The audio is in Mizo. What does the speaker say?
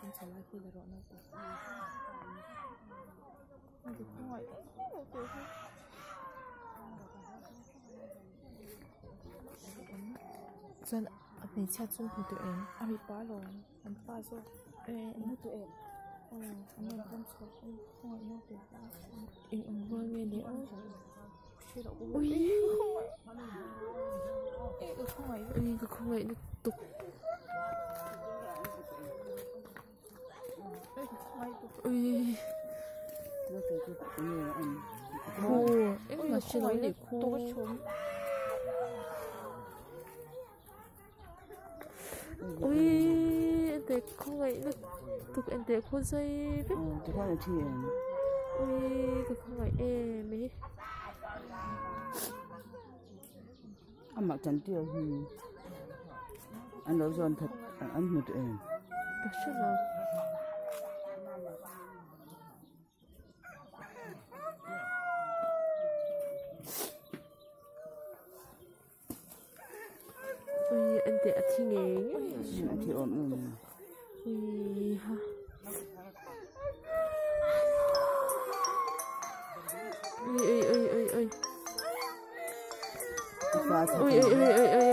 An chho lai khi la rawh naute. Chuan a hmeichhia chu hmu tawh em? A mipa alawm an pa zawk an hmu tawh em? Aw an rawn pawm chhuak a khawngaih naute Eng ang rual nge ni aw? Ui Ui ka khawngaih lutuk. Ui Khu engmah hre lo ni khu. Ui enteh khawngaih lutuk enteh khaw zai vek. Ui ka khawngaih em mai. Amah chantir hi an lo zawn that an hmu tawh em? Ka hre lo. Ui enteh a thi ngei ngei a thi awm em ui ha ui ui ui ui ui ui ui ui ui ui.